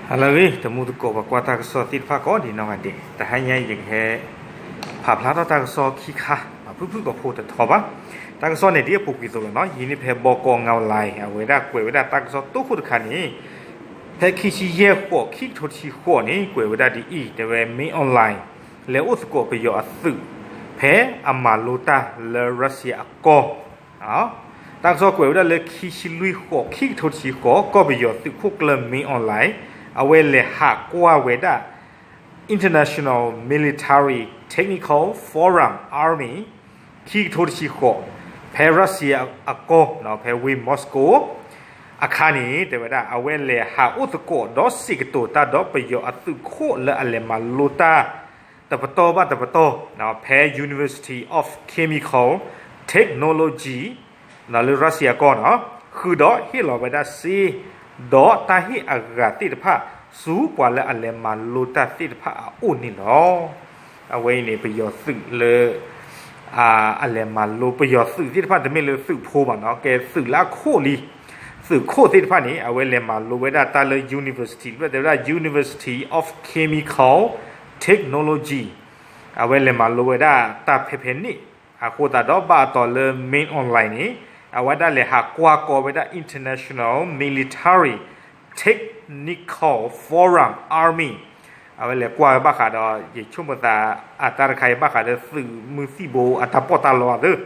ဟါလၢအဂ့ၤ တမူသကိးပှၤကွၢ်တၢ်ကစီၣ်သ့ၣ်တဖၣ်ကိးဒံးနီၢ်ဂၤဒဲး, တဟါညါအံၤယကဟဲ ဖးဖျါထီၣ်တၢ်ကစီၣ်ခံခါ ဖုၣ်ဖုၣ်ကိာ်ဖိတထီဘၣ်. တၢ်ကစီၣ်န့ၣ်ဒ်အပူၤကွံာ်အသိးလီၤနီၤ, ယဟံးန့ၢ်ဖဲ ဘီကီ online အဝဲဒၣ်ကွဲးဝဲဒၣ်တၢ်ကစီၣ်တိခိၣ်တခါန့ၣ်, ဖဲခံဆံယဲၢ်ဃိး ခံကထိတဆံဃိးန့ၣ် ကွဲးဝဲဒၣ်ဒ်အံၤ, တဲဝဲ မင်းအောင်လှိုင် လဲၤအိၣ်သကိးပယီၤအသုး ဖဲအမၤလိတၢ်လၢ Russia အကီၢ် တၢ်ကစီၣ်ကွဲးဝဲဒၣ်လၢခံဆံလွံၢ်ဃိး ခံကထိတဆံဃိး ကီၢ်ပယီၤသုးခိၣ်ကျၢၢ် မင်းအောင်လှိုင် အဝဲလဲၤဟးကွၢ်ဝဲဒၣ် International Military Technical Forum Army ခံကထိတဆံဃိး ဖဲ Russia အကီၢ် ဖဲဝ့ၢ် Moscow အခါန့ၣ် တဲဝဲဒၣ် အဝဲလဲၤဟးအိၣ်သကိးဒီးစံးကတိၤတၢ်ဒီးပယီၤအသုးခိၣ်လၢအလဲၤမၤလိတၢ် တပတီၢ်ဘၣ်တပတီၢ် ဖဲ University of Chemical Technology လၢ Russia ကီၢ်နီၤ, ဃုာ်ဒီးဟ့ၣ်လီၤဝဲဒၣ်စ့ ဒီးတၢ်ဟ့ၣ်အဂၤသ့ၣ်တဖၣ် ဆူပှၤလၢအလဲၤမၤလိတၢ်သ့ၣ်တဖၣ်အအိၣ်န့ၣ်လီၤ. အဝဲအံၤန့ၣ် ပယီၤသုးလၢ အလဲၤမၤလိပယီၤသုးသ့ၣ်တဖၣ် တမ့ၢ်လၢသုးဖိဘၣ်နီၤ, ကဲသုးလၢအခိၣ်လံ, သုးခိၣ်သ့ၣ်တဖၣ်န့ၣ် အဝဲလဲၤမၤလိဝဲဒၣ်တၢ်လၢ university လၢတဲဝဲဒၣ် University of Chemical Technology အဝဲလဲၤမၤလိဝဲဒၣ်တၢ်ဖဲဖဲန့ၣ်, အဃိသတးဒီးဘၣ်အတီၤလၢ မင်းအောင်လှိုင် န့ၣ် အဝဲဒၣ်လဲၤဟးကွၢ်ကီဝဲဒၣ် International Military Technical Forum Army အဝဲလဲၤကွၢ်ဝဲဘၣ်ဃးဒီး ယဆိကမိၣ်သး အတၢ်တခါအံၤဘၣ်ဃးဒီးသုးမုၢ်သံၣ်ဘိအတၢ်ပီးတၢ်လီအသိး,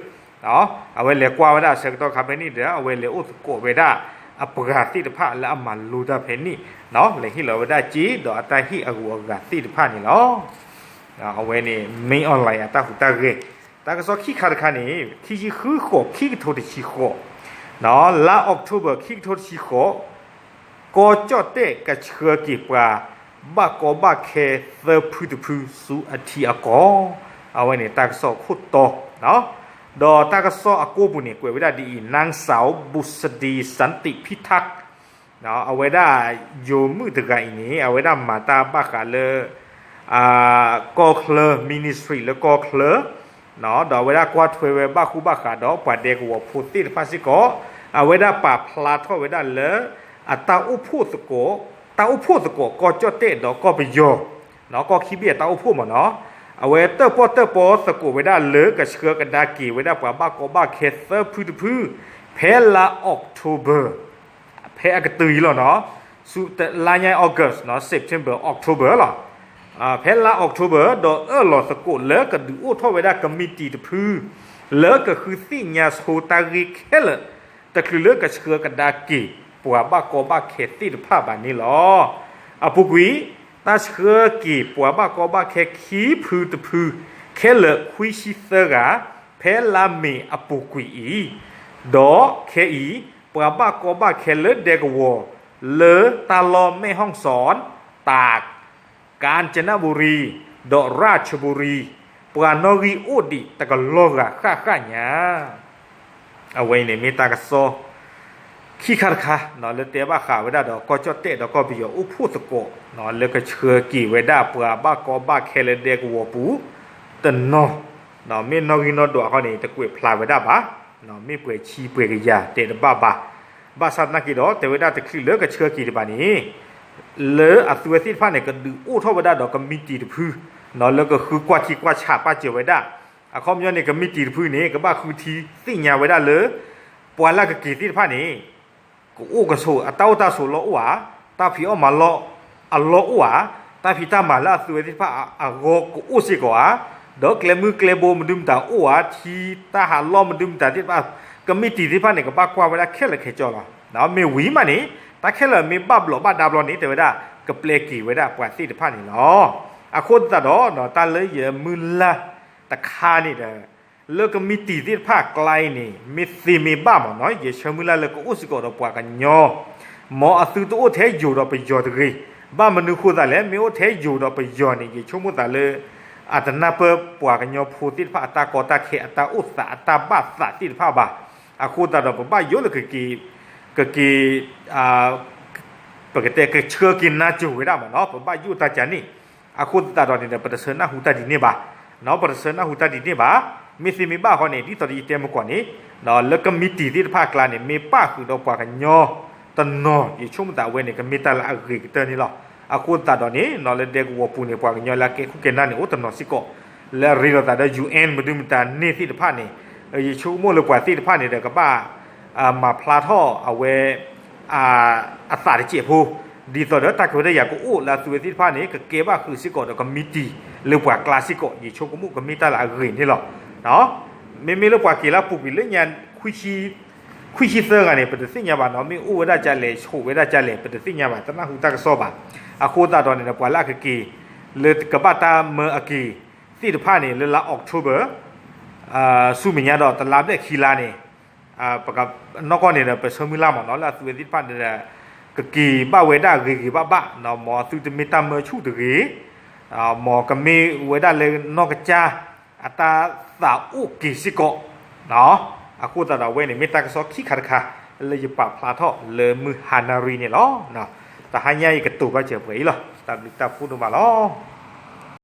အဝဲလဲၤကွၢ်ဝဲဒၣ်အဆၢကတီၢ်ခါဖဲန့ၣ်ဒီး အဝဲလဲၤအိၣ်သကိးဝဲဒၣ်အပှၤသ့ၣ်တဖၣ်လၢအမၤလိတၢ်ဖဲန့ၣ်, လဲၤဟ့ၣ်လီၤဝဲဒၣ်စ့ဒီးအတၢ်ဟ့ၣ်အဂၤသ့ၣ်တဖၣ်န့ၣ်လီၤ. အဝဲန့ၣ် မင်းအောင်လှိုင် အတၢ်ဟူးတၢ်ဂဲၤ, တၢ်ကစီၣ်ခံခါတခါန့ၣ် ခံဆံဃုဃိး ခံကထိတဆံဃိး လါ October ခံကထိတဆံဃိး ကီၢ်ကၠီၣ်တဲၣ်ကဆှၢက့ၤပှၤဘၣ်ကီဘၣ်ခဲသၢဖုတဖုဆူအထံအကီၢ်, အဝဲန့ၣ်တၢ်ကစီၣ်အခိၣ်တီ, ဒီးတၢ်ကစီၣ်အကိပူၤန့ၣ် ကွဲးဝဲဒၣ်ဒ်အံၤ, นางสาว บุษดี สันติพิทักษ์ အဝဲဒၣ် ယိၤမုၣ်တဂၤအံၤန့ၣ် အဝဲဒၣ်မၤတၢ်ဘၣ်ဃးလၢ ကီၢ်ချၢ ministry လၢကီၢ်ချၢ ဒီးအဝဲဒၣ်ကွၢ်ထွဲဝဲဘၣ်ဃူဘၣ်ဃးဒီးပှၤဒဲကဝီၤဖိသ့ၣ်တဖၣ်စ့ၢ်ကီး, အဝဲဒၣ်ပာ်ဖျါထီၣ်ဝဲဒၣ်လၢ အတၢ်အိၣ်ဖှိၣ်သကိး, တၢ်အိၣ်ဖှိၣ်သကိးကီၢ်ကၠီၣ်တဲၣ်ဒီးကီၢ်ပယီၤ, ကီၢ်ခံဘ့ၣ်အတၢ်အိၣ်ဖှိၣ်မ့ၢ်နီၤ, အဝဲတၢၣ်ပီၣ်တၢၣ်ပီသကိးဝဲဒၣ်လၢကဆှၢကဒါက့ၤဝဲဒၣ်ပှၤဘၣ်ကီဘၣ်ခဲသၢဖုတဖု, ဖဲလါ October ဖဲအကတၢၢ်အံၤလီၤနီၤ, ဆူလါညါ August နီၤ September October လီၤ. ဖဲလါ October ဒီးအၢၣ်လီၤသကိးလၢကဒုးအိၣ်ထီၣ်ဝဲဒၣ်ကမံးတံာ်တဖု လၢကဃုသ့ၣ်ညါဆိတၢ်ဂ့ၢ်ခဲလၢာ် တချုးလၢကဆှၢကဒါက့ၤပှၤဘၣ်ကီဘၣ်ခဲသ့ၣ်တဖၣ်ဘၣ်န့ၣ်လီၤ. အပူၤကွံာ် တၢ်ဆှၢက့ၤပှၤဘၣ်ကီဘၣ်ခဲခံဖုတဖု ခဲလၢာ်ခွံဆံသၢဂၤ ဖဲလါမ့ၤအပူၤကွံာ်အံၤ, ဒီးခဲအံၤ ပှၤဘၣ်ကီဘၣ်ခဲလၢဒဲကဝီၤ လၢတၢ်လီၢ်မဲၣ်ဟီၣ်စီၣ်, တၢး, ကၣ်စနဘူရံ, ဒီးရၣ်ၡဘူရံ, ပှၤနီၣ်ဂံၢ်အိၣ်ဒံးတကလီၢ်ဂၤဃၣ်ဃၣ်ညါ အဝဲအံၤန့ၣ်မ့ၢ်တၢ်ကစီၣ် ခံခါတခါ လၢတဲဘၣ်ဃးဝဲဒၣ်ဒီးကီၢ်ကၠီၣ်တဲၣ်ဒီးကီၢ်ပယီၤအိၣ်ဖှိၣ်သကိး လၢကဆှၢက့ၤဝဲဒၣ်ပှၤဘၣ်ကီဘၣ်ခဲလၢဒဲကဝီၤပူၤ တနီၤ, မ့ၢ်နီၣ်ဂံၢ်နီၣ်ဒွးအဃိန့ၣ် တကွဲးဖျါဝဲဒၣ်ဘၣ်, မ့ၢ်ပှဲၤဆံပှဲၤကယၤတဲတဘၣ်ဘၣ်. ဘၣ်ဆၣ်သနာ်က့ဒီး တဲဝဲဒၣ်တချုးလၢကဆှၢက့ၤတဘၣ်န့ၣ် လၢအသုဝဲသ့ၣ်တဖၣ်န့ၣ် ကဒုးအိၣ်ထီၣ်ဝဲဒၣ်ဒီးကမံးတံာ်တဖု လၢကဃုကွၢ်ထံကွၢ်ဆးပာ်စၢၤဝဲဒၣ်, အခီပညီန့ၣ် ကမံးတံာ်တဖုန့ၣ် ကဘၣ်ဃုထံသ့ၣ်ညါဝဲဒၣ်လၢ ပှၤလၢကက့ၤသ့ၣ်တဖၣ်န့ၣ် ကအိၣ်ကဆိး အတၢ်အိၣ်တၢ်ဆိးလီၢ်အိၣ်ဧါ, တၢ်ဖံးအီၣ်မၤလီၢ်အလီၢ်အိၣ်ဧါ, တၢ်ဖံးတၢ်မၤလၢအသုဝဲသ့ၣ်တဖၣ်အဂီၢ်ကအိၣ်စ့ၢ်ကီးဧါ, ဒီးကျဲမုၢ်ကျဲဘိမဒုမတၤအိၣ်ဧါ, ထံတၢ်ဟးလီၢ်မဒုမတၤသ့ၣ်တဖၣ်, ကမံးတံာ်သ့ၣ်တဖၣ်န့ၣ် ကဘၣ်ကွၢ်ဝဲဒၣ်ခဲလၢာ်ခဲဆ့လီၤ. မ့ၢ်ဝံၤမးန့ၣ် တၢ်ခဲလၢာ်မ့ၢ်ဘၣ်ဘျီးဘၣ်ဒါဘျီန့ၣ် တဲဝဲဒၣ် ကပျဲက့ၤဝဲဒၣ်ပှၤသ့ၣ်တဖၣ်န့ၣ်လီၤ. အဃိသတးဒီး တၢ်လၢယမုၢ်လၢ်တခါန့ၣ်ဒီး လၢကမံးတံာ်သ့ၣ်တဖၣ်အကျါအံၤန့ၣ် မ့ၢ်သ့မ့ၢ်ဘၣ်မ့ၢ်နီၤ ယဆၢမုၢ်လၢ်လၢကအိၣ်စ့ၢ်ကီးဒီးပှၤကညီ, မ်အသုတအိၣ်ထဲယိၤဒီးပယီၤတဂ့ၤ. ဘၣ်မနုၤဃိသးလဲၣ်, မ့ၢ်အိၣ်ထဲယိၤဒီးပယီၤန့ၣ် ယဆိကမိၣ်သးလၢ အတနၢ်ပၢၢ်ပှၤကညီဖိသ့ၣ်တဖၣ်အတၢ်ကီတၢ်ခဲ အတၢ်အိၣ်သးအတၢ်ဘၣ်သးသ့ၣ်တဖၣ်ဘၣ်. အဃိသတးဒီး ပဘၣ်ယိၣ်လၢကက့ၤ ကက့ၤ ပကတဲကဆှၢက့ၤနါစိၤဝဲဒၣ်မ့ၢ်နီၤ ပဘၣ်ယိၣ်တၢ်ကန့ၣ်. အဃိသတးဒီးန့ၣ်ဒီး ပတဆၢနၢ်ဟူတၢ်ဒ်န့ၣ်ဘၣ်, ပတဆၢနၢ်ဟူတၢ်ဒ်န့ၣ်ဘၣ်. မ့ၢ်သ့မ့ၢ်ဘၣ်ဃီန့ၣ် ဒ်သိးဒီးယတဲမုၢ်ကီၢ်န့ၣ် လၢကမံးတံာ်သ့ၣ်တဖၣ်အကျါန့ၣ် မ့ၢ်ပၣ်ဃုာ်ဒီးပှၤကညီတနီၤ ယဆိကမိၣ်သးအဝဲန့ၣ် ကမ့ၢ်တၢ်လၢအဂ့ၤကတၢၢ်န့ၣ်လီၤ. အဃိသတးဒီးန့ၣ် လၢဒဲကဝီၤပူၤန့ၣ် ပှၤကညီလၢအကဲခိၣ်ကဲနၢ်န့ၣ် အိၣ်တနီၤစ့ၢ်ကီး လၢအရ့လိာ်သးဒီး ယူၣ်အဲၣ် မဒုမတၤန့ၢ်သ့ၣ်တဖၣ်န့ၣ် ယဆိကမိၣ်လၢပှၤသ့ၣ်တဖၣ်န့ၣ်ဒီး ကဘၣ် မၤဖျါထီၣ်အဝဲ အသးတစဲးဖိ, ဒ်သိးဒီးတၢ်ခွဲးတၢ်ယာ်ကအိၣ်လၢအသုဝဲသ့ၣ်တဖၣ်န့ၣ် ကကဲဘၣ်ဃုာ်စ့ၢ်ကီးဒီးကမံးတံာ်လၢပှၤကျါစ့ၢ်ကီး ယဆိကမိၣ်ကမ့ၢ်တၢ်လၢအဂ့ၤန့ၣ်လီၤ. မ့မ့ၢ်လၢပှၤက့ၤလၢအပူၤကွံာ်လၢညါ ခွံဆံသၢဂၤန့ၣ် ပတသ့ၣ်ညါဘၣ်နီၤ, မ့ၢ်အိၣ်ဝဲဒၣ်ကလဲၣ် ဆိးဝဲဒၣ်ကလဲၣ် ပတသ့ၣ်ညါဘၣ်, တနၢ်ဟူတၢ်ကစီၣ်ဘၣ်. အဃိသတးဒီးန့ၣ်ဒီး ပှၤလၢအကက့ၤ လၢကဘၣ်တၢ်မၢအက့ၤသ့ၣ်တဖၣ်န့ၣ် လၢလါ October ဆူမဲာ်ညါဒီးတလါဘျဲၣ်ခံလါန့ၣ် ပကနီၢ်ကီၢ်န့ၣ်ဒီး ပဆၢမုၢ်လၢ်မးနီၤ လၢအသုဝဲသ့ၣ်တဖၣ်န့ၣ်ဒီး ကက့ၤဘၣ်ဝဲဒၣ်ဂ့ၤဂ့ၤဘၣ်ဘၣ်, မ်အသုတမ့ၢ်တၢ်မၢဆူၣ်တဂ့ၤ, မ်ကမ့ၢ်ဝဲဒၣ်လၢနီၢ်ကစၢ် အတၢ်သးအိၣ်က့ၤစ့ၢ်ကီး. အဃိသတးဒီးအဝဲန့ၣ် မ့ၢ်တၢ်ကစီၣ်ခံခါတခါ လၢယပာ်ဖျါထီၣ်လၢမုၢ်ဟါနၣ်ရံၣ်န့ၣ်လီၤ. တဟါညါအံၤကတိၤဘၣ်စၢၤပှဲၤအံၤလီၤ. တၢ်ဘျုးတၢ်ဖှိၣ်ဒိၣ်မးလီၤ.